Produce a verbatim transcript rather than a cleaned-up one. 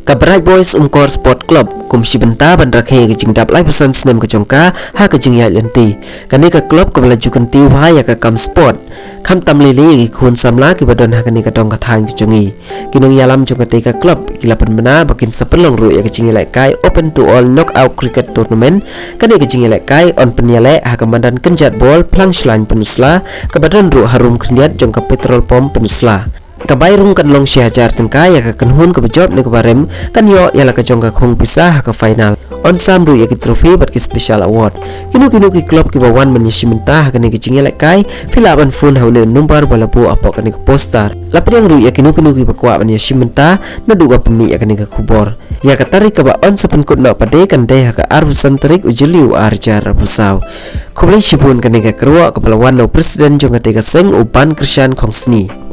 Ka Bright Boys Umkor Sport Club kum shi bynta ban rakhe ka jingdap laiphew san snem ka jong ka ha ka jingïaid lynti. Kane ka club kaba la ju kyntiew bha ïa ka kam sport. Khamtam lei lei ïa ki khun samla kiba don ha kane ka dong ka thaiñ ka jong ngi. Ki nongïalam jong kata ka club ki la pynbna ba kin sa pynlong ruh ïa ka jingïalehkai Open to All Knockout Cricket Tournament. Kane ka jingïalehkai yn pynïaleh ha ka madan kynjat bol Phlangshlan Pynursla kaba don ruh harum khyndiat jong ka petrol pump Pynursla. Ka bai rung kan long shi hajar tyngka ïa ka kynhun kaba jop ne kaba rem kan ïoh ïa la ka jong ka khong pisa ha ka final. Yn sam ruh ïa ki trophy bad ki special award. Kino kino ki club kiba wan ban ïashim bynta ha kane ka jingïalehkai phi lah ban phone ha une u number ba la buh hapoh kane ka poster. La pdiang ruh ïa kino kino kiba kwah ban ïashim bynta naduh ba pynmih ïa kane ka khubor. Ïa ka tarik kaba yn sa pynkut noh pat de kan dei ha ka arphew san tarik u Jylliew ar hajar arphew saw. Khublei shibun kane ka kyrwoh kaba la wan na u president jong kata ka seng u Ban Kyrshan Khongsni.